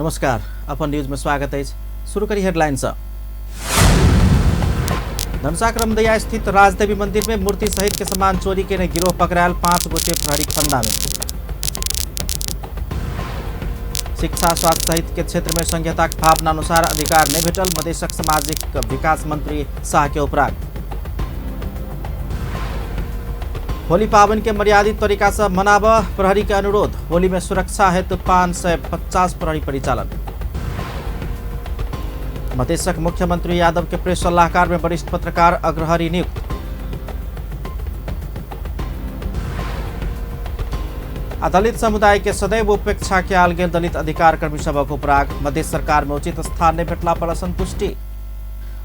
नमस्कार, अपन न्यूज में स्वागत है। शुरू करी हेडलाइन से। धनुषाक रमदैया स्थित राजदेवी मंदिर में मूर्ति सहित के सामान चोरी के गिरोह पकड़ायल, 5 गोटे प्रहरी फंदा में। शिक्षा स्वास्थ्य सहित के क्षेत्र में संहिता के भावना अनुसार अधिकार नहीं भेटल, मधेशक सामाजिक विकास मंत्री शाह के उपराग। होली पावन के मर्यादित तरीका से मनाब प्रहरी के अनुरोध, होली में सुरक्षा हेतु 550 प्रहरी परिचालन। मधेशक मुख्यमंत्री यादव के प्रेस सलाहकार में वरिष्ठ पत्रकार अग्रहरी नियुक्त। आ दलित समुदाय के सदैव उपेक्षा कयल गेल दलित अधिकार कर्मी सभक उपराग, मधेश सरकार में उचित स्थान नहीं भेटला पर असंतुष्टि।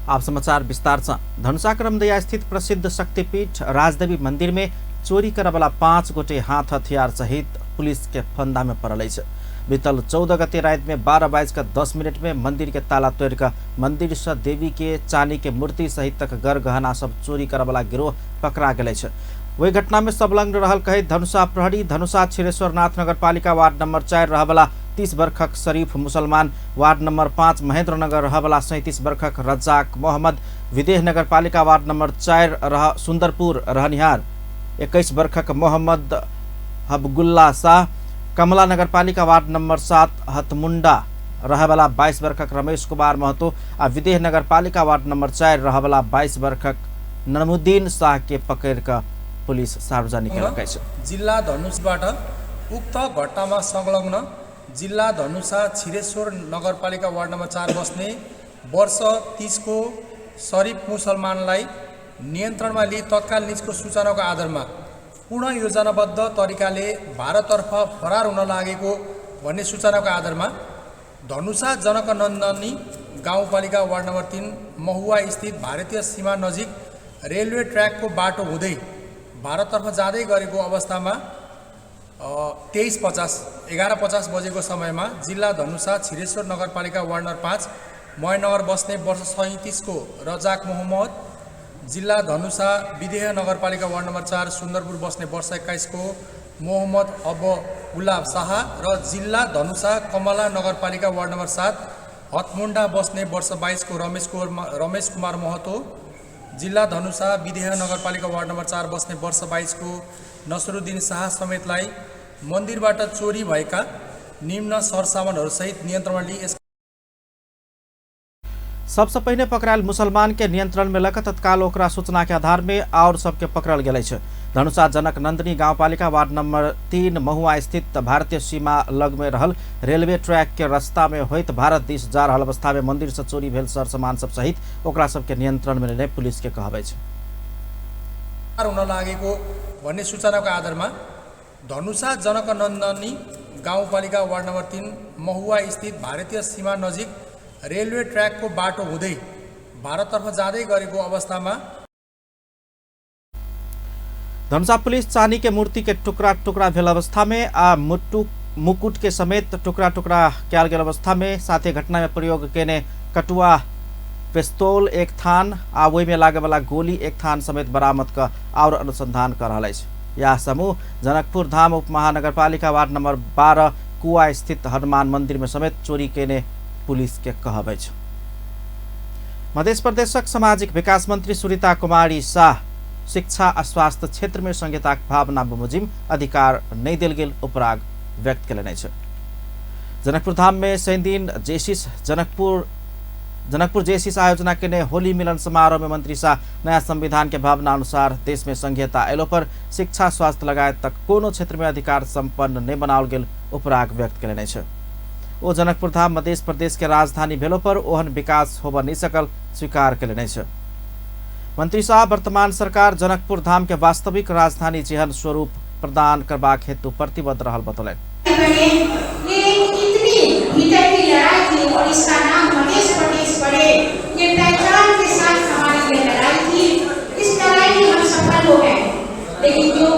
आप समाचार विस्तार से। धनुषाक रमदैया स्थित प्रसिद्ध शक्तिपीठ राजदेवी मंदिर में चोरी करवाला 5 गोटे हाथ हथियार सहित पुलिस के फंदा में पड़ल अछि। बीतल 14 गते रात में 12:10 में मंदिर के ताला तोड़िकऽ मंदिर से देवी के चांदी के मूर्ति सहित तक गर गहना सब चोरी करवाला गिरोह पकड़ा गेल अछि। वही घटना में संलग्न रहल कही धनुषा प्रहरी धनुषा क्षीरेश्वरनाथ नगरपालिका वार्ड नंबर 4 रहवाला 30 बरखक शरीफ मुसलमान, वार्ड नंबर 5 महेंद्रनगर रहवाला 37 बरखक रज्जाक मोहम्मद, विदेह नगरपालिका वार्ड नंबर 4 रह सुंदरपुर रहनिहार 21 बरखक मोहम्मद हबगुल्ला शाह, कमला नगरपालिका वार्ड नंबर 7 हतमुंडा रहवाला 22 बरखक रमेश कुमार महतो आ विदेह नगरपालिका वार्ड नंबर 4 रहवाला 22 बरखक नमुद्दीन शाह के पकड़ कऽ पुलिस सार्वजनिक केलक अछि। जिल्ला धनुषबाट उक्त घटनामा संलग्न जिल्ला धनुषा क्षीरेश्वर नगरपालिका वार्ड नम्बर 4 बस्ने वर्ष 30 को शरीफ मुसलमानलाई नियन्त्रणमा लिई तत्काल निजको सूचनाको आधारमा पूर्ण योजनाबद्ध तरिकाले भारततर्फ फरार हुन लागेको भन्ने सूचनाको आधारमा धनुषा जनकनन्दनी गाउँपालिका वार्ड नम्बर 3 महुवा स्थित भारतीय सीमा नजिक रेलवे ट्र्याकको बाटो हुँदै भारततर्फ जाँदै गरेको अवस्थामा 23:50 11:50 बजेको समयमा जिल्ला धनुषा क्षीरेश्वर नगरपालिका वार्ड नम्बर 5 मयनगर बस्ने वर्ष 37 को रजाक मोहम्मद, जिल्ला धनुषा विदेह नगरपालिका वार्ड नम्बर 4 सुन्दरपुर बस्ने वर्ष 21 को मोहम्मद अबउल्ला शाह र जिल्ला धनुषा कमला नगरपालिका वार्ड नम्बर 7 हतमुन्डा बस्ने वर्ष 22 को रमेश कुमार महतो, जिल्ला धनुषा विदेह नगरपालिका वार्ड नम्बर 4 बस्ने वर्ष 22 को नसरुद्दिन शाह समेतलाई मन्दिरबाट चोरी भएका निम्न सरसामानहरूसहित नियन्त्रणमा लिई सबसे पहिने पकड़ायल मुसलमान के नियंत्रण में लक तत्काल ओकरा सूचना के आधार में और सबके पकड़ल गेल अछि। धनुषा जनक नंदनी गांवपालिका वार्ड नंबर 3 महुआ स्थित भारतीय सीमा लग में रहल रेलवे ट्रैक के रास्ता में होइत भारत दिस जा रहल अवस्था में मंदिर से चोरी भेल सर सामान सब सहित ओकरा सबके नियंत्रण में लेने पुलिस के कहब अछि। हुन लागेको भन्ने सूचनाको आधारमा धनुषा जनकनन्दनी गाउँपालिका वार्ड नम्बर 3 महुआ स्थित भारतीय सीमा नजिक रेलवे ट्र्याकको बाटो हुँदै भारततर्फ जाँदै गरेको अवस्थामा धनुषा पुलिस चांदी के मूर्ति के टुकड़ा टुकड़ा भेल अवस्था में आ मुकुट के समेत टुकड़ा टुकड़ा कयल गेल अवस्था में साथे घटना में प्रयोग केने कटुआ पिस्तौल एक थान आ ओहि में लागे वाला गोली एक थान समेत बरामद क और अनुसंधान कर रहल अछि। यह समूह जनकपुर धाम उप महानगरपालिका वार्ड नंबर 12 कुआ स्थित हनुमान मंदिर में समेत चोरी केने पुलिस के कहब अछि। मध्य प्रदेशक सामाजिक विकास मंत्री सुरीता कुमारी शाह शिक्षा आ स्वास्थ्य क्षेत्र में संहिताक भावना बमोजिम अधिकार नहीं देल गेल उपराग व्यक्त केलनि अछि। जनकपुर धाम में शनिदिन जेसिस जनकपुर जेसिस आयोजना केने होली मिलन समारोह में मंत्री शाह नया संविधान के भावना अनुसार देश में संघीयता अयलो पर शिक्षा स्वास्थ्य लगायत तक कोनो क्षेत्र में अधिकार संपन्न नहीं बनाओल गेल उपराग व्यक्त केलनि अछि। ओ जनकपुर धाम मध्य प्रदेश के राजधानी भेलो पर ओहन विकास होब नहीं सकल स्वीकार केलनि अछि। मंत्री शाह वर्तमान सरकार जनकपुर धाम के वास्तविक राजधानी जेहन स्वरूप प्रदान करबाक हेतु प्रतिबद्ध रहल बतौलनि। इतनी भीतर की लड़ाई थी और इसका नाम मध्य प्रदेश पड़े, ये पहचान के साथ हमारी ये लड़ाई थी। इस लड़ाई में हम सफल हो गए, लेकिन जो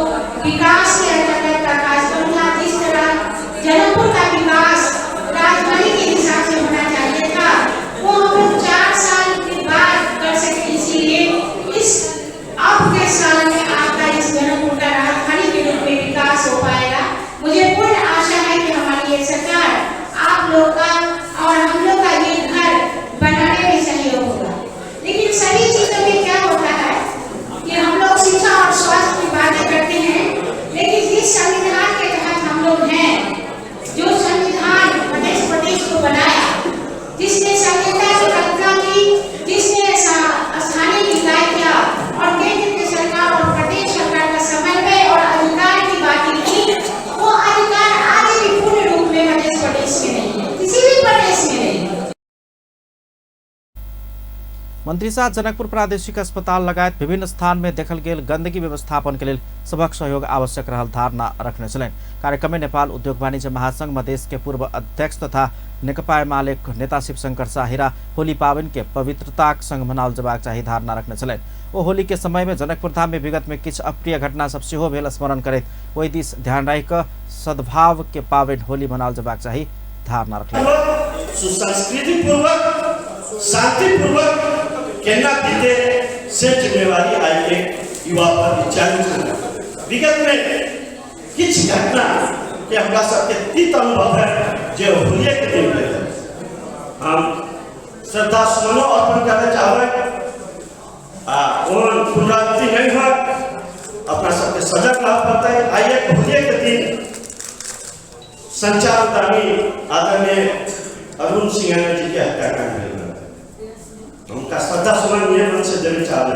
विकास के अंतर्गत का कार्यक्रम था, जिस तरह जनकपुर का विकास राजधानी के हिसाब से होना चाहिए था, वो हम लोग 4 साल के बाद कर सके। इसीलिए इस अब के साल में आपका इस जनकपुर का राजधानी के रूप में विकास हो पाएगा। मुझे पूर्ण आशा है कि हमारी ये सरकार आप लोग का मंत्री शाह जनकपुर प्रादेशिक अस्पताल लगायत विभिन्न स्थान में देखल गेल गंदगी व्यवस्थापन के लेल सबक सहयोग आवश्यक रहल धारणा रखने छलनि। कार्यक्रम में नेपाल उद्योग वाणिज्य महासंघ मधेश के पूर्व अध्यक्ष तथा नेकपा एमाले नेता शिवशंकर शाह हीरा होली पावन के पवित्रताक संग मनाओल जबाक चाही धारणा रखने छलनि। ओ होली के समय में जनकपुर धाम में विगत में किछु अप्रिय घटना सब सेहो भेल स्मरण करैत ओहि दिस ध्यान राखि कऽ सद्भाव के पावन होली मनाओल जबाक चाही धारणा रखलनि। सुसंस्कृतिपूर्वक शांतिपूर्वक केना बीते से जिम्मेवारी आइ के युवा पर चालू छल। विगत में किछु घटना के हमरा सबके तीत अनुभव है जे होलिये के दिन भेल। हम श्रद्धा सुमनो अर्पण करय चाहबै आ ओहन पुनरावृत्ति नहीं होय, अपना सबके सजग रह पड़तै। आइ होलिये के दिन संचार उद्यमी आदरणीय अरुण सिंह जी के हत्याकांड भेल, उनका श्रद्धा सुमन ये मन से देने चाहबै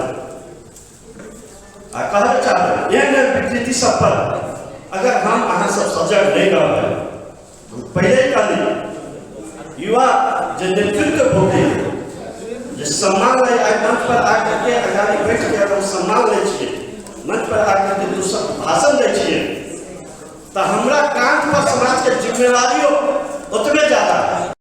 आ कहना चाहबै, एहन विकृति सब पर अगर हम अहाँ सब सजग नहीं रहबै, पहले ही कहली युवा जे नेतृत्व भोगे जे सम्मान लै आइ मंच पर आकर के अगाड़ी बैठ के हम सम्मान लै छियै, मंच पर आकर के दू शब्द भाषण दै छियै, तो हमरा कांध पर समाज के जिम्मेवारियों उतने ज्यादा है।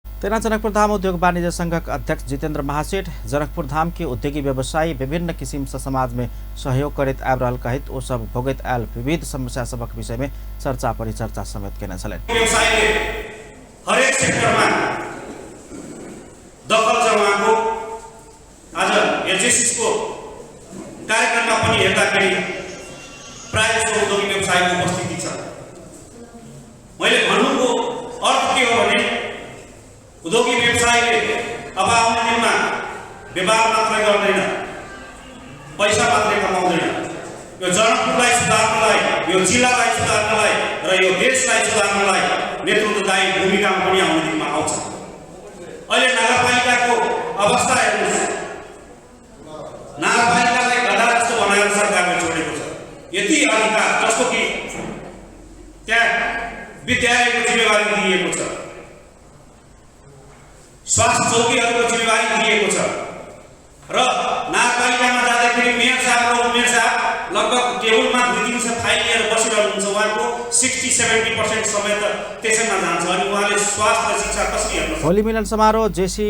तेना जनकपुर धाम उद्योग वाणिज्य संघक अध्यक्ष जितेंद्र महासेठ जनकपुर धाम के उद्योगी व्यवसायी विभिन्न किसिम से समाज में सहयोग करैत आबि रहल कहैत ओ सब भोगैत आयल विविध समस्या सबक विषय में चर्चा परिचर्चा समेत केने छलनि। व्यवसायले हरेक सेक्टरमा दखल छ उहाँको। आज एचएससीको कार्यक्रममा पनि हेर्दाखेरि प्रायः जसो उद्योगी व्यवसायको उपस्थिति छ। मैले भन्नुको अर्थ के हो भने उद्योगी व्यवसायले अब आउने दिनमा व्यापार मात्रै गर्दैन, पैसा मात्रै कमाउँदैन, यो जनकपुरलाई सुधार्नलाई, यो जिल्लालाई सुधार्नलाई र यो देशलाई सुधार्नलाई नेतृत्वदायी भूमिकामा पनि आउने दिनमा आउँछ। अहिले नगरपालिकाको अवस्था हेर्नुहोस्, नगरपालिकालाई गधा जस्तो बनाएर सरकारले छोडेको छ। यति अधिकार जस्तो कि त्यहाँ विद्यालयको जिम्मेवारी दिइएको छ, स्वास्थ्य चौकीहरूको जिम्मेवारी दिइएको छ र नगरपालिकामा जाँदाखेरि मेयर साहब र उपमेयर साहब लगभग टेबलमा 200-300 फाइल लिएर बसिरहनुहुन्छ। उहाँको 60-70% समय त त्यसैमा जान्छ अनि उहाँले स्वास्थ्य र शिक्षा कसरी हेर्नु? होली मिलन समारोह JC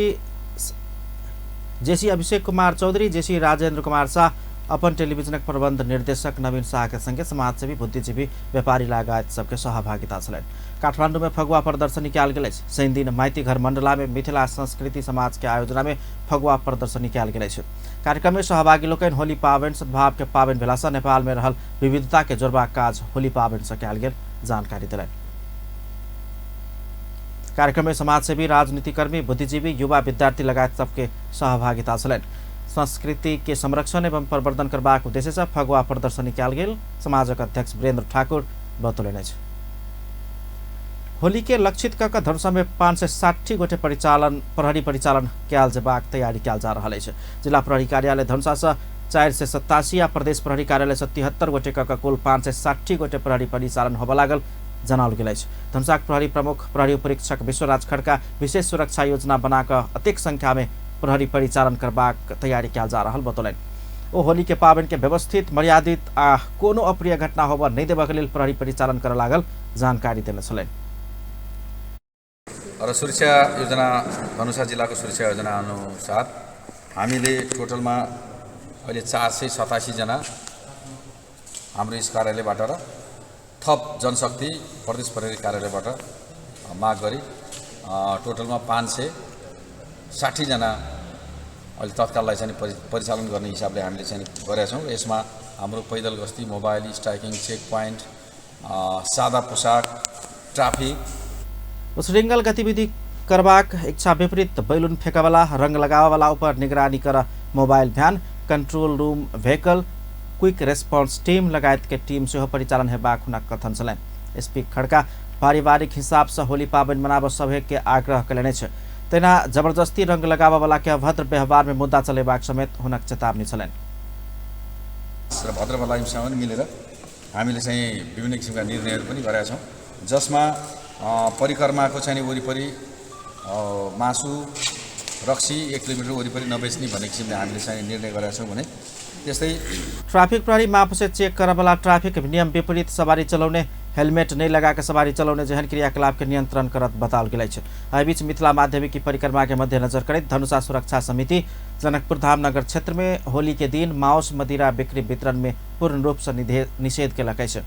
JC Abhishek Kumar Chaudhary, JC Rajendra Kumar Shah, अपन टेलीविजनक प्रबंध निर्देशक नवीन शाह के संगे समाजसेवी, बुद्धिजीवी, व्यापारी लगायत सबके सहभागिता छलनि। काठमांडू में फगुआ प्रदर्शनी कयल गेल अछि। शनि दिन माइती घर मंडला में मिथिला संस्कृति समाज के आयोजना में फगुआ प्रदर्शनी कयल गेल अछि। कार्यक्रम में सहभागी लोकनि होली पाबनि सद्भाव के पाबनि भेलासँ नेपाल में रहल विविधता के जोड़बाक काज होली पाबनि से कयल गेल जानकारी देलनि। कार्यक्रम में समाजसेवी, राजनीतिकर्मी, बुद्धिजीवी, युवा, विद्यार्थी लगायत सबके सहभागिता छलनि। संस्कृति के संरक्षण एवं प्रवर्धन करबाक उद्देश्य से फगुआ प्रदर्शनी कयल गेल समाजक अध्यक्ष वीरेंद्र ठाकुर बतौलनि अछि। होली के लक्षित कऽ कऽ धनुषा में 560 गोटे परिचालन प्रहरी परिचालन कयल जेबाक तैयारी कयल जा रहल अछि। जिला प्रहरी कार्यालय धनुषा से 487 आ प्रदेश प्रहरी कार्यालय से 73 गोटे कऽ कऽ कुल 560 गोटे प्रहरी परिचालन होबय लागल जनाओल गेल अछि। धनुषाक प्रहरी प्रमुख प्रहरी उपरीक्षक विश्वराज खड़का विशेष सुरक्षा योजना बना कऽ अतेक संख्या में प्रहरी परिचालन करबाक तैयारी कयल जा रहल बतौलनि। ओ होली के पाबनि के व्यवस्थित, मर्यादित आ कोनो अप्रिय घटना होबय नहि देबाक लेल प्रहरी परिचालन करय लागल जानकारी देने छलनि। र सुरक्षा योजना धनुषा जिल्लाको सुरक्षा योजना अनुसार हामीले टोटलमा अहिले 487 जना हाम्रो यस कार्यालयबाट र थप जनशक्ति प्रदेश प्रहरी कार्यालयबाट माग गरी टोटलमा 560 जना अहिले तत्काललाई चाहिँ परिचालन गर्ने हिसाबले हामीले चाहिँ गरेका छौँ। यसमा हाम्रो पैदल गस्ती, मोबाइल स्ट्राइकिङ, चेक पोइन्ट, सादा पोसाक, ट्राफिक। उच्छृंखल गतिविधि करबाक इच्छा विपरीत बैलून फेंकवाला, रंग लगावाला ऊपर निगरानी कर mobile van, control room vehicle, quick response team लगायत के टीम सेहो परिचालन हेबाक हुनक कथन छलनि। एसपी खड़का पारिवारिक हिसाब से होली पाबनि मनाबऽ सभे के आग्रह कयलनि अछि। तहिना जबरदस्ती रंग लगाबऽ के अभद्र व्यवहार में मुद्दा चलेबाक समेत हुनक चेतावनी छलनि। र भद्र भलाइसँग पनि मिलेर हामीले चाहिँ विभिन्न किसिमका निर्णयहरू पनि गरेका छौँ, जसमा परिक्रमाको चाहिँ वरिपरि मासु, रक्सी 1 किलोमिटर वरिपरि नबेच्ने भन्ने किसिमले हामीले चाहिँ निर्णय गरेका छौँ भने त्यस्तै ट्राफिक प्रहरी माप से चेक करबला ट्राफिक नियम विपरीत सवारी चलाउने, हेलमेट नहीं लगा के सवारी चलाउने जेहन क्रियाकलाप के नियंत्रण करत बताओल गेल अछि। एहि बीच मिथिला माध्यमिक परिक्रमा के मद्देनजर करैत धनुषा सुरक्षा समिति जनकपुर धाम नगर क्षेत्र में होली के दिन मांस मदिरा बिक्री वितरण में पूर्ण रूप से निषेध केलक अछि।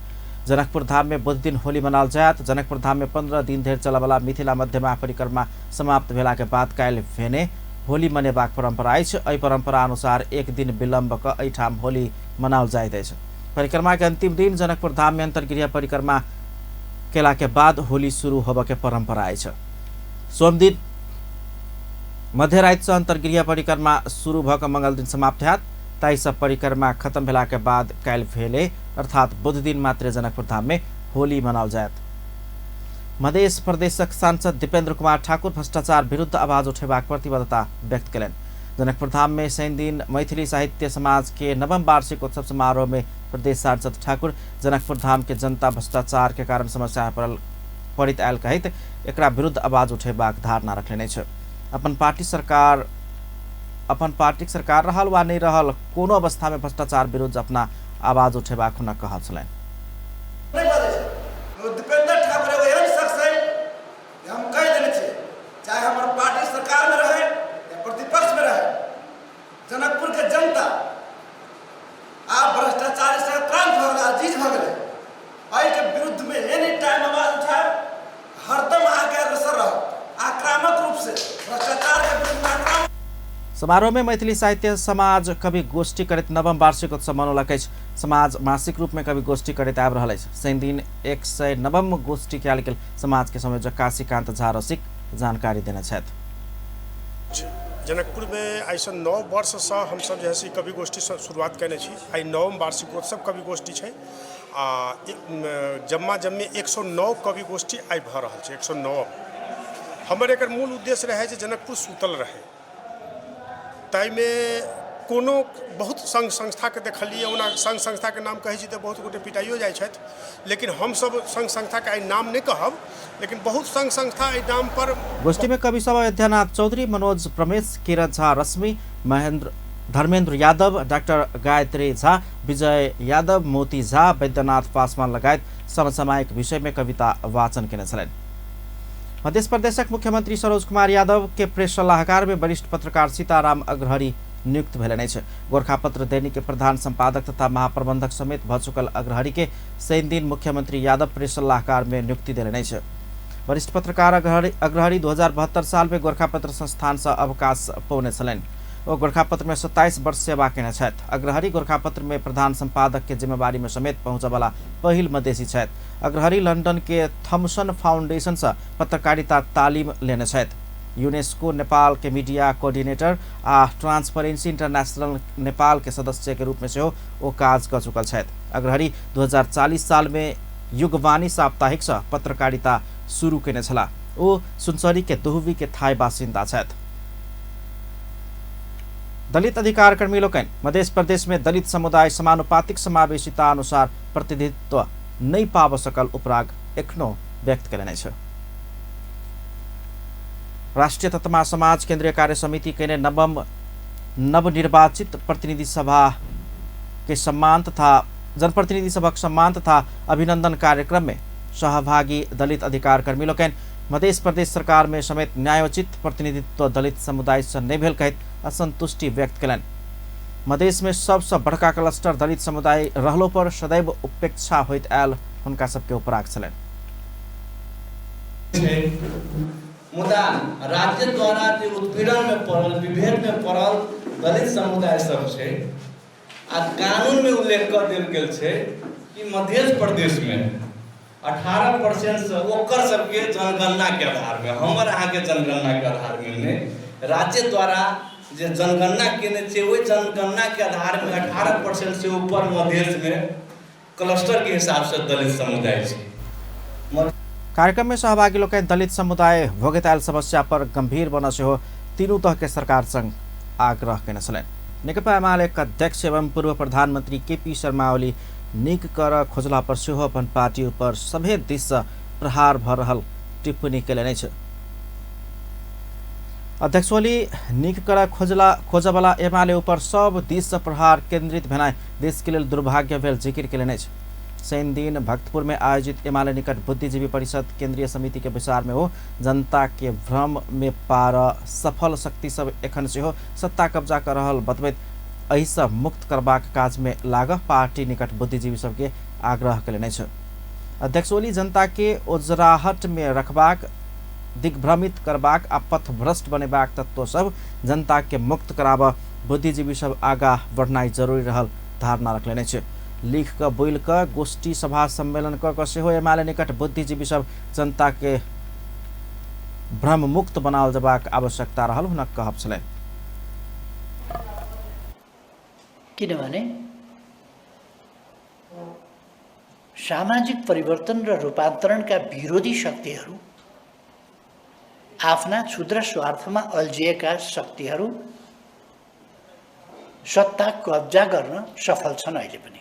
जनकपुर धाम में बुध दिन होली मनाओल जायत। जनकपुर धाम में 15 दिन धरि चलयवला मिथिला मध्यमा परिक्रमा समाप्त भेला के बाद काल्हि भेने होली मनेबाक परंपरा अछि। एहि परंपरा अनुसार एक दिन विलम्ब क एहिठाम होली मनाओल जाइत अछि। परिक्रमा के अंतिम दिन जनकपुर धाम में अंतर्गृह परिक्रमा केला के बाद होली शुरू होबय के परंपरा अछि। सोमदिन मध्यराति से अंतर्गृह परिक्रमा शुरू भ क मंगल दिन समाप्त हैत। ताहि सब परिक्रमा खत्म भेला के बाद काल्हि भेले अर्थात बुध दिन मात्र जनकपुर धाम में होली मनाओल जायत। मध्य प्रदेशक सांसद दीपेंद्र कुमार ठाकुर भ्रष्टाचार विरुद्ध आवाज उठेबाक प्रतिबद्धता व्यक्त कयलनि। जनकपुर धाम में शनि दिन मैथिली साहित्य समाज के नवम वार्षिक उत्सव समारोह में प्रदेश सांसद ठाकुर जनकपुर धाम के जनता भ्रष्टाचार के कारण समस्या पड़ित आयल कहैत एकरा विरुद्ध आवाज उठेबाक धारणा रखलनि अछि। अपन पार्टीक सरकार रहल वा नहीं रहल कोनो अवस्था में भ्रष्टाचार विरुद्ध अपना आवाज उठेबाक हुनक कहब छलनि। दीपेंद्र ठाकुर एगो एहन शख्स है, हम कहि देने छियै, चाहे हमर पार्टी सरकार में रहे या प्रतिपक्ष में रहे, जनकपुर के जनता आब भ्रष्टाचार से क्रांत भऽ गेलै, अजीज भऽ गेलै। एहिके विरुद्ध में एनी टाइम आवाज उठायब, हरदम आगे अग्रसर रहब, आक्रामक रूप से भ्रष्टाचार के विरुद्ध में आक्रामक। समारोह में मैथिली साहित्य समाज कवि गोष्ठी करैत नवम वार्षिक उत्सव मनौलक अछि। समाज मासिक रूप में कवि गोष्ठी करैत आबि रहल अछि। शनि दिन 109 गोष्ठी कयल गेल। समाज के संयोजक काशीकांत झा रसिक जानकारी देने छथि। जनकपुर में ऐसा 9 वर्षसँ हमसब जे है कवि गोष्ठी शुरुआत कयने छी। आइ नवम वार्षिकोत्सव कवि गोष्ठी छै आ जम्मा जम्मी 109 कवि गोष्ठी आइ भऽ रहल छै। 109 हमर एकर मूल उद्देश्य रहै जे जनकपुर सुतल रहै, ताहिमे कोनो बहुत संघ संस्थाके देखलियै। ओना संघ संस्थाके नाम कहै छी तऽ बहुत गोटे पिटाइयो जाइ छथि, लेकिन हमसब संघ संस्थाके आइ नाम नहि कहब, लेकिन बहुत संघ संस्था एहि नाम पर। गोष्ठी में कवि सब अयोध्यानाथ चौधरी, मनोज प्रमेश, किरण झा रश्मि, महेंद्र धर्मेंद्र यादव, डॉक्टर गायत्री झा, विजय यादव, मोती झा, वैद्यनाथ पासवान लगायत समसामयिक विषय में कविता वाचन केने छलनि। मध्य प्रदेशक मुख्यमंत्री सरोज कुमार यादव के प्रेस सलाहकार में वरिष्ठ पत्रकार सीताराम अग्रहरी नियुक्त भेलनि अछि। गोरखापत्र दैनिक के प्रधान संपादक तथा महाप्रबंधक समेत भऽ चुकल अग्रहरी के शनि दिन मुख्यमंत्री यादव प्रेस सलाहकार में नियुक्ति देलनि अछि। वरिष्ठ पत्रकार अग्रहरी 2072 साल में गोरखापत्र संस्थान से अवकाश पौने छलनि। ओ गोरखापत्र में 27 वर्ष सेवा केने छथि। अग्रहरी गोरखापत्र में प्रधान संपादक के जिम्मेवारी में समेत पहुँचबला पहिल मधेसी छथि। अग्रहरी लंदन के थॉमसन फाउंडेशन से पत्रकारिता तालीम लेने छथि। यूनेस्को नेपाल के मीडिया कोऑर्डिनेटर आ ट्रांसपेरेंसी इंटरनेशनल नेपाल के सदस्य के रूप में सेहो ओ काज कऽ चुकल छथि। अग्रहरी 2040 साल में युगवाणी साप्ताहिक से पत्रकारिता शुरू केने छलाह। ओ सुनसरी के दुहवी के थाई बासिन्दा छथि। दलित अधिकार कर्मी लोकनि मध्य प्रदेश में दलित समुदाय समानुपातिक समावेशिता अनुसार प्रतिनिधित्व नहि पाबि सकल उपराग एखनो व्यक्त कयलनि अछि। राष्ट्रीय ततमा समाज केंद्रीय कार्य समिति केने नवनिर्वाचित प्रतिनिधि सभा के सम्मान तथा जनप्रतिनिधि सभक सम्मान तथा अभिनंदन कार्यक्रम में सहभागी दलित अधिकार कर्मी लोकनि मध्य प्रदेश सरकार में समेत न्यायोचित प्रतिनिधित्व दलित समुदाय से नहि भेल कहैत असंतुष्टि व्यक्त कयलनि। मधेश में सबसँ बड़का क्लस्टर दलित समुदाय रहलो पर सदैव उपेक्षा होइत आयल हुनका सबके उपराग छलनि। मुदा राज्य द्वारा जे उत्पीड़न में पड़ल, विभेद में पड़ल दलित समुदाय सब छै आ कानून में उल्लेख कऽ देल गेल छै कि मध्य प्रदेश में 18% से ओकर सबके जनगणना के आधार में, हमर अहाँके जनगणना के आधार में नहि, राज्य द्वारा जे जनगणना केने छै ओहि जनगणना के आधार में 18% से ऊपर मधेश में क्लस्टर के हिसाब से दलित समुदाय छै। कार्यक्रम में सहभागी लोकनि दलित समुदाय भोगैत आयल समस्या पर गंभीर बनऽ सेहो तीनू तह के सरकार संग आग्रह केने छलनि। नेकपा एमाले के अध्यक्ष एवं पूर्व प्रधानमंत्री केपी शर्मा ओली नीक कर खोजला पर सेहो अपन पार्टी ऊपर सभे दिस से प्रहार भऽ रहल टिप्पणी कयलनि अछि। अध्यक्ष ओली नीक कर खोजबला एमाले ऊपर सब दिस से प्रहार केंद्रित भेनाइ देश के लेल दुर्भाग्य भेल जिकिर केलनि अछि। शनि दिन भक्तपुर में आयोजित एमाले निकट बुद्धिजीवी परिषद केंद्रीय समिति के बैसार में ओ जनता के भ्रम में पार सफल शक्ति सब एखन सेहो सत्ता कब्जा कर रहल बतबैत एहिसँ मुक्त करबाक काज में लाग पार्टी निकट बुद्धिजीवी सबके आग्रह केलनि अछि। अध्यक्ष ओली जनता के ओझराहट में रखबाक, दिग्भ्रमित करबाक आ पथभ्रष्ट बनेबाक तत्व सब जनता के मुक्त कराब बुद्धिजीवी सब आगा बढ़नाइ जरूरी रहल धारणा रखलनि अछि। लिख क बोलि क गोष्ठी सभा सम्मेलन क सेहो एमाले निकट बुद्धिजीवी सब जनता के भ्रम मुक्त बनाओल जबाक आवश्यकता रहल हुनक कहब छलनि। किनभने सामाजिक परिवर्तन र रूपान्तरणका विरोधी शक्तिहरू, आफ्ना क्षुद्र स्वार्थमा अल्झिएका शक्तिहरू सत्ता कब्जा गर्न सफल छन् अहिले पनि।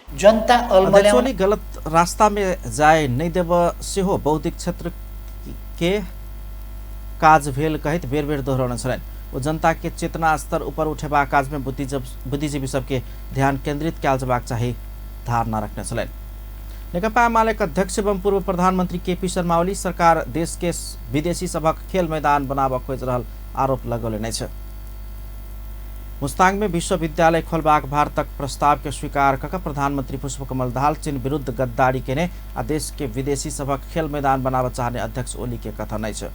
जनता अल्मल्याउने गलत रास्ता में जाए नहीं देव सेहो बौद्धिक क्षेत्र के काज भेल कहैत बेर बेर दोहरौने छलनि। ओ जनता के चेतना स्तर ऊपर उठेबाक काज में बुद्धिजीवी सबके ध्यान केंद्रित कयल जबाक चाही धारणा रखने छलनि। नेकपा एमाले के अध्यक्ष एवं पूर्व प्रधानमंत्री केपी शर्मा ओली सरकार देश के विदेशी सभक खेल मैदान बनाबऽ खोजि रहल आरोप लगौलनि अछि। मुस्तांग में विश्वविद्यालय खोलबाक भारतक प्रस्ताव के स्वीकार कऽ प्रधानमंत्री पुष्पकमल दाहाल चीन विरुद्ध गद्दारी केने आ देश के विदेशी सभक खेल मैदान बनाबऽ चाहने अध्यक्ष ओली के कथन अछि।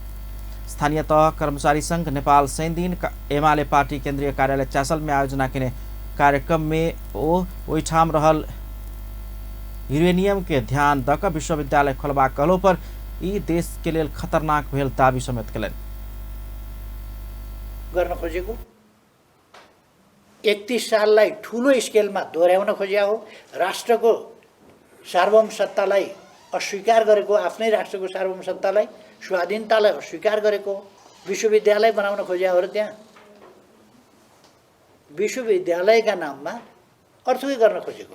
स्थानीय तह कर्मचारी संघ नेपाल शनिदिन एमाले पार्टी केंद्रीय कार्यालय चासल में आयोजना केने कार्यक्रम में ओ ओहिठाम रहल यूरेनियम के ध्यान दऽ कऽ विश्वविद्यालय खोलबाक कहलो पर ई देश के लेल खतरनाक भेल दावी समेत केलनि। गर्न खोजेको 31 साललाई ठुलो स्केलमा दोहोऱ्याउन खोज्या हो, राष्ट्रको सार्वभौम सत्तालाई अस्वीकार गरेको, आफ्नै राष्ट्रको सार्वभौम सत्तालाई स्वाधीनतालाई अस्वीकार गरेको, विश्वविद्यालय बनाउन खोज्या हो र त्यहाँ विश्वविद्यालयका नाममा अर्थकै गर्न खोजेको,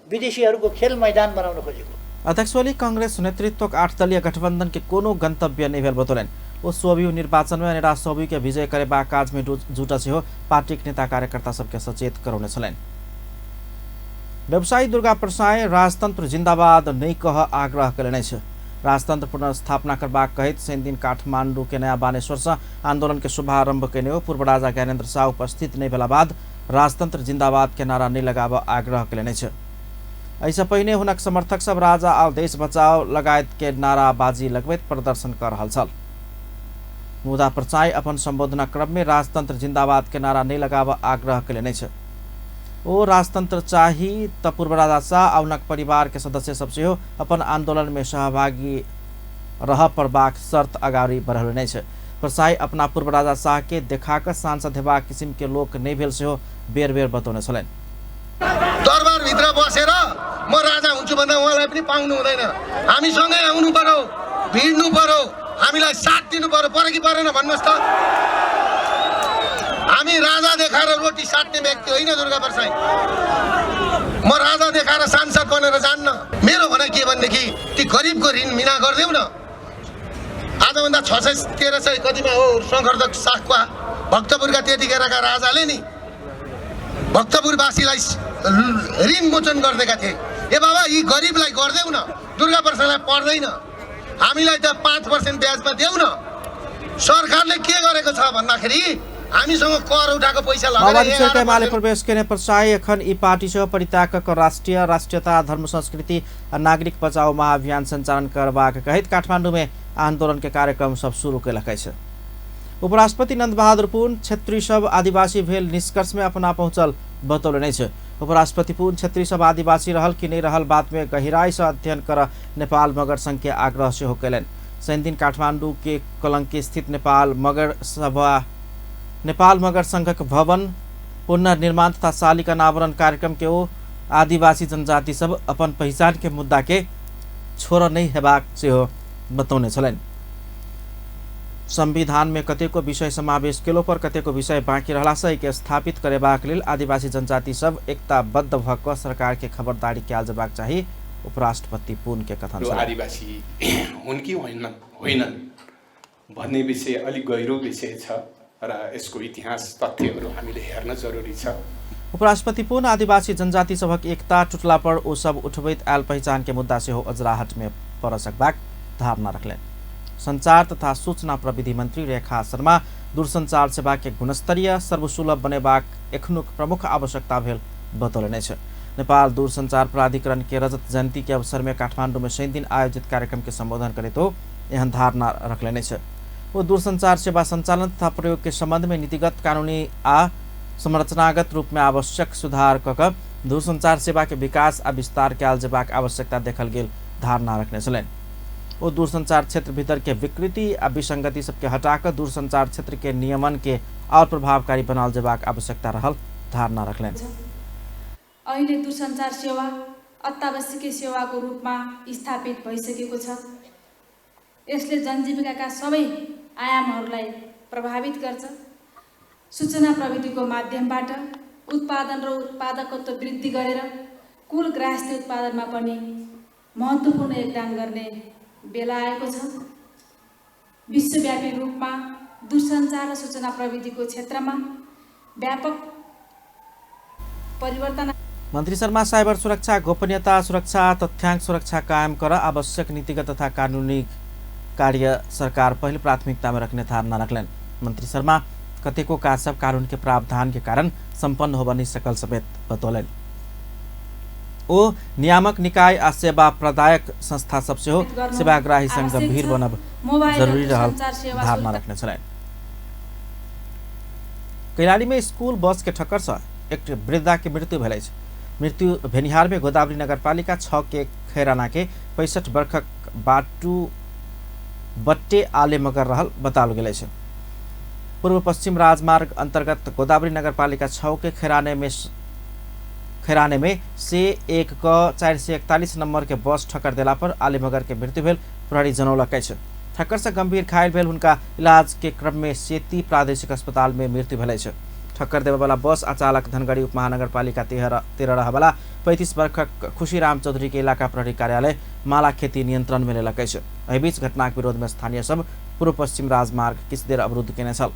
विदेशीहरूको खेल मैदान बनाउन खोजेको। अध्यक्ष ओली कांग्रेस नेतृत्वक 8 दलीय गठबंधन के कोनो गंतव्य नहीं भेल बतौलनि। ओ स्वव्यूह निर्वाचन में अनेरा स्वव्यूह के विजय करेबाक काज में जुटल सेहो पार्टीक नेता कार्यकर्ता सबके सचेत करौने छलनि। व्यवसायी दुर्गा प्रसाई राजतंत्र जिंदाबाद नहीं कह आग्रह केलनि अछि। राजतंत्र पुनर्स्थापना करबाक कहैत शनिदिन काठमांडू के नया बानेश्वर से आंदोलन के शुभारंभ केने ओ पूर्व राजा ज्ञानेन्द्र शाह उपस्थित नहीं भेला बाद राजतंत्र जिंदाबाद के नारा नहीं लगाबऽ आग्रह केलनि अछि। एहिसँ पहिने हुनक समर्थक सब राजा आओ देश बचाओ लगायत के नाराबाजी लगबैत प्रदर्शन कर रहल छल। मुदा प्रसाई अपन संबोधनक क्रम में राजतंत्र जिंदाबाद के नारा नहीं लगाबऽ आग्रह केलनि अछि। ओ राजतंत्र चाही त पूर्व राजा शाह आ हुनक परिवार के सदस्य सब सेहो अपन आंदोलन में सहभागी रह पड़बाक शर्त अगाडि बढ़ौलनि अछि। प्रसाई अपना पूर्व राजा शाह के देखा कऽ सांसद हेबाक किसिम के लोक नहीं भेल सेहो बेर बेर बतौने छलनि। दरबारभित्र बसेर म राजा हुन्छु भन्दा उहाँलाई पनि पाउनु हुँदैन। हामीसँगै आउनु पर्यो, भिड्नु पर्यो, हामीलाई साथ दिनु पर्यो, पर्यो कि परेन भन्नुहोस् त। हामी राजा देखाएर रोटी साट्ने व्यक्ति होइन दुर्गा प्रसाई। म राजा देखाएर सांसद बनेर जान्न। मेरो भनाइ के भनेदेखि ती गरिबको ऋण मिना गरिदेऊ न। आजभन्दा 600-1300 कतिमा हो शङ्करदत्त साखुवा भक्तपुरका त्यतिखेरका राजाले नि भक्तपुरवासीलाई ऋण मोचन गरिदिएका थिए। ए बाबा, यी गरिबलाई गरिदेऊ न, दुर्गा प्रसादलाई पर्दैन, हामीलाई त 5% ब्याजमा देऊ न। सरकारले के गरेको छ भन्दाखेरि हामीसँग कर उठाएको पैसा लगेर एमाले प्रवेश केने प्रसाई एखन ई पार्टी सेहो परित्याग क राष्ट्रिय राष्ट्रियता धर्म संस्कृति आ नागरिक बचाओ महाअभियान सञ्चालन करबाक कहैत काठमाडौँ में आंदोलन के कार्यक्रम सब शुरू केलक अछि। उपराष्ट्रपति नन्दबहादुर पुन क्षेत्री सब आदिवासी भेल निष्कर्ष में अपना पहुँचल बतौलनि अछि। उपराष्ट्रपति पुन क्षेत्री सब आदिवासी रहल कि नहीं रहल बात में गहिराई से अध्ययन कर नेपाल मगर संघ के आग्रह सेहो केलनि। शनिदिन काठमाडौँ के कलंकी स्थित नेपाल मगर सभा नेपाल मगर संघक भवन पुनर्निर्माण तथा शालिक अनावरण कार्यक्रम के ओ आदिवासी जनजाति सब अपन पहिचान के मुद्दा के छोड़ नहीं हेबाक सेहो बतौने छलनि। संविधान में कतेको विषय समावेश केलो पर कतेको विषय बाँकी रहला से एहिके स्थापित करेबाक लेल आदिवासी जनजाति सब एकताबद्ध भ क सरकार के खबरदारी कयल जेबाक चाही, उपराष्ट्रपति पुन के कथन। आदिवासी हुन् कि होइनन् भन्ने विषय अलिक गहिरो विषय छ र यसको इतिहास तथ्यहरू हामीले हेर्न जरुरी छ। उपराष्ट्रपति पुन आदिवासी जनजाति सभक एकता टुटला पर ओ सब उठबैत आयल पहिचान के मुद्दा सेहो अजराहट में पड़ सकबाक धारणा रखलनि। संचार तथा सूचना प्रविधि मंत्री रेखा शर्मा दूरसंचार सेवा के गुणस्तरीय सर्वसुलभ बनेबाक एखनुक प्रमुख आवश्यकता भेल बतौलनि अछि। नेपाल दूरसंचार प्राधिकरण के रजत जयंती के अवसर में काठमांडू में शनि दिन आयोजित कार्यक्रम के संबोधन करैत ओ एहन धारणा रखलनि अछि। ओ दूरसंचार सेवा संचालन तथा प्रयोग के संबंध में नीतिगत, कानूनी आ संरचनागत रूप में आवश्यक सुधार क कऽ दूरसंचार सेवा के विकास आ विस्तार कयल जेबाक आवश्यकता देखल गेल धारणा रखने छलनि। ओ दूरसंचार क्षेत्र भीतर के विकृति आ विसंगति सबके हटा कऽ दूरसंचार क्षेत्र के नियमन के और प्रभावकारी बनाओल जेबाक आवश्यकता रहल धारणा रखलनि। अहिले दूरसञ्चार सेवा अत्यावश्यकीय सेवाको रूपमा स्थापित भइसकेको छ। यसले जनजीविकाका सबै आयामहरूलाई प्रभावित गर्छ। सूचना प्रविधिको माध्यमबाट उत्पादन र उत्पादकत्व वृद्धि गरेर कुल ग्राहस्थी उत्पादनमा पनि महत्त्वपूर्ण योगदान गर्ने बेला आएको छ। विश्वव्यापी रूपमा दूरसञ्चार र सूचना प्रविधिको क्षेत्रमा व्यापक परिवर्तन। मंत्री शर्मा साइबर सुरक्षा, गोपनीयता सुरक्षा, तथ्यांक सुरक्षा कायम कर आवश्यक नीतिगत तथा कानूनी कार्य सरकार पहिल प्राथमिकता में रखने धारणा रखलनि। मंत्री शर्मा कतेको काज सब कानून के प्रावधान के कारण संपन्न होबऽ नहि सकल समेत बतौलनि। ओ नियामक निकाय आ सेवा प्रदायक संस्था सब सेहो सेवाग्राही संग गंभीर बनब जरूरी रहल धारणा रखने छलनि। कैलाली में स्कूल बस के ठक्कर से एक वृद्धा के मृत्यु भेल अछि। मृत्यु भेनिहार में गोदावरी नगरपालिका 6 के खैराना के 65 वर्षक बाटू बट्टे आले मगर रहल बताओल गेल अछि। पूर्व पश्चिम राजमार्ग अंतर्गत गोदावरी नगरपालिका 6 के खैराने में से 1 क 441 नंबर के बस ठक्कर देला पर आले मगर के मृत्यु भेल प्रहरी जनौलक अछि। ठक्कर से गंभीर घायल भेल हुनका इलाज के क्रम में सेती प्रादेशिक अस्पताल में मृत्यु भेल अछि। ठक्कर देबयवला बस आ चालक धनगढ़ी उपमहानगरपालिका 13 रहयवला 35 वर्षक खुशीराम चौधरी के इलाका प्रहरी कार्यालय मालाखेती नियंत्रण में लेलक अछि। एहि बीच घटनाक विरोध में स्थानीय सब पूर्व पश्चिम राजमार्ग किछु देर अवरुद्ध केने छल।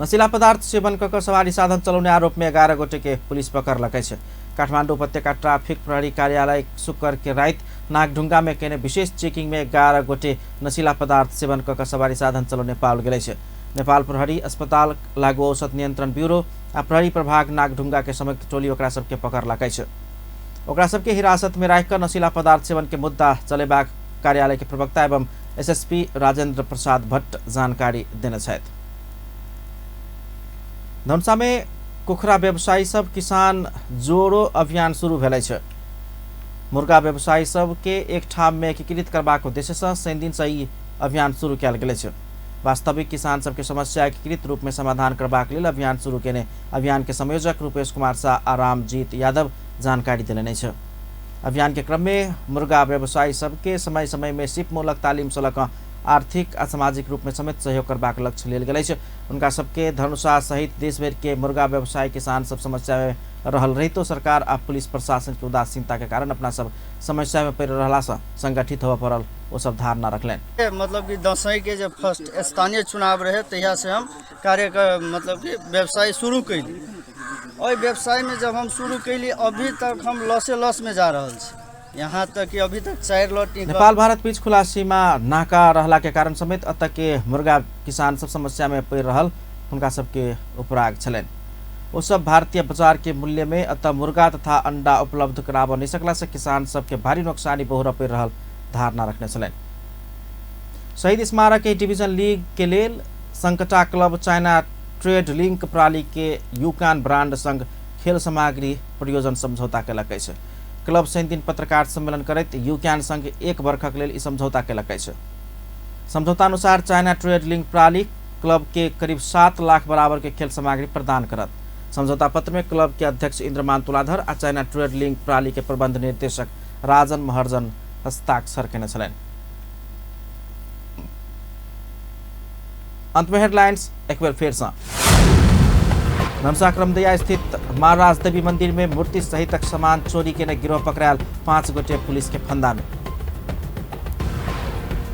नशीला पदार्थ सेवन क कऽ सवारी साधन चलौने आरोप में 11 गोटे के पुलिस पकड़लक अछि। काठमांडू उपत्यका ट्रैफिक प्रहरी कार्यालय शुक्र के राति नागढुंगा में केने विशेष चेकिंग में 11 गोटे नशीला पदार्थ सेवन क कऽ सवारी साधन चलौने पाओल गेल अछि। नेपाल प्रहरी अस्पताल लागू औषध नियंत्रण ब्यूरो आ प्रहरी प्रभाग नागढुंगा के संयुक्त टोली ओकरा सबके पकड़लक अछि। ओकरा सबके हिरासत में राखि कऽ नशीला पदार्थ सेवन के मुद्दा चलेबाक कार्यालय के प्रवक्ता एवं एसएसपी राजेंद्र प्रसाद भट्ट जानकारी देने छथि। धनुषा में कुखुरा व्यवसायी सब किसान जोड़ो अभियान शुरू भेल अछि। मुर्गा व्यवसायी सब के एक ठाम में एकीकृत करबाक उद्देश्य से शनि दिन से ई अभियान शुरू कयल गेल अछि। वास्तविक किसान सबके समस्या एकीकृत रूप में समाधान करबाक लेल अभियान शुरू केने अभियान के संयोजक रूपेश कुमार शाह आ रामजीत यादव जानकारी देलनि अछि। अभियान के क्रम में मुर्गा व्यवसायी सबके समय समय में सिपमूलक तालीम से लऽ कऽ आर्थिक आ सामाजिक रूप में समेत सहयोग करबाक लक्ष्य लेल गेल अछि। हुनका सबके धनुषा सहित देश भरि के मुर्गा व्यवसायी किसान सब समस्या में रहल रहितो सरकार आ पुलिस प्रशासन के उदासीनता के कारण अपना सब समस्या में पड़ि रहला से संगठित होबय पड़ल ओ सब धारणा रखलनि। मतलब कि दसैँ के जे फर्स्ट स्थानीय चुनाव रहे तहिया से हम कार्य मतलब कि व्यवसाय शुरू कैली। ओहि व्यवसाय में जब हम शुरू कैली अभी तक हम लॉसे लॉस में जा रहल छी। यहाँ तक कि अभी तक 4 लॉट नेपाल भारत बीच खुला सीमा नाका रहला के कारण समेत अतः के मुर्गा किसान सब समस्या में पड़ि रहल हुनका सबके उपराग छलनि। ओ सब भारतीय बाजार के मूल्य में अतः मुर्गा तथा अंडा उपलब्ध कराबऽ नहि सकला से किसान सबके भारी नोकसानी बोहरऽ पड़ि रहल धारणा रखने छलनि। शहीद स्मारक ए डिवीजन लीग के लेल Sankata club China trade link प्रणाली के यूकान ब्रांड संग खेल सामग्री प्रयोजन समझौता केलक अछि। क्लब शनि दिन पत्रकार सम्मेलन करैत यूकान संग 1 वर्षक लेल ई समझौता केलक अछि। समझौता अनुसार चाइना ट्रेड लिंक प्रणाली क्लब के करीब 7 लाख बराबर के खेल सामग्री प्रदान करत। समझौता पत्र में क्लब के अध्यक्ष इंद्रमान तुलाधर आ चाइना ट्रेड लिंक प्रणाली के प्रबंध निर्देशक राजन महर्जन हस्ताक्षर केने छलनि। अंत में हेडलाइंस एक बेर फेर से। धनुषा क्रमदैया स्थित महाराज देवी मंदिर में मूर्ति सहितक सामान चोरी केने गिरोह पकड़ायल 5 गोटे पुलिस के फंदा में।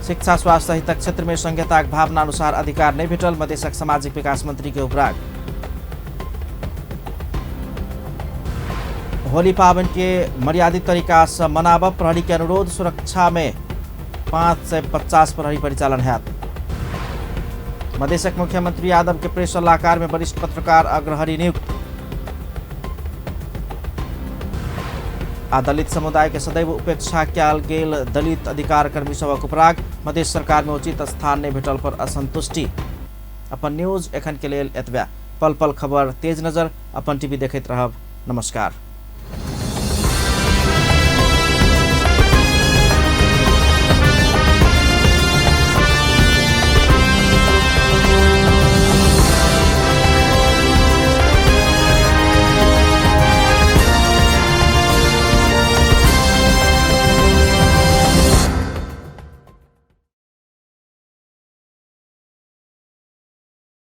शिक्षा स्वास्थ्य सहितक क्षेत्र में संहिताक भावना अनुसार अधिकार नहीं भेटल, मधेशक सामाजिक विकास मंत्री के उपराग। होली पावन के मर्यादित तरीका से मनाब प्रहरी के अनुरोध, सुरक्षा में 550 प्रहरी परिचालन हैत। मधेशक मुख्यमंत्री यादव के प्रेस सलाहकार में वरिष्ठ पत्रकार अग्रहरि नियुक्त। आ दलित समुदाय के सदैव उपेक्षा कयल गेल दलित अधिकार कर्मी सभक उपराग, मधेश सरकार में उचित स्थान नहीं भेटल पर असंतुष्टि। अपन न्यूज एखन के लेल एतबे। पल पल खबर तेज नजर, अपन टीवी देखैत रहब। नमस्कार।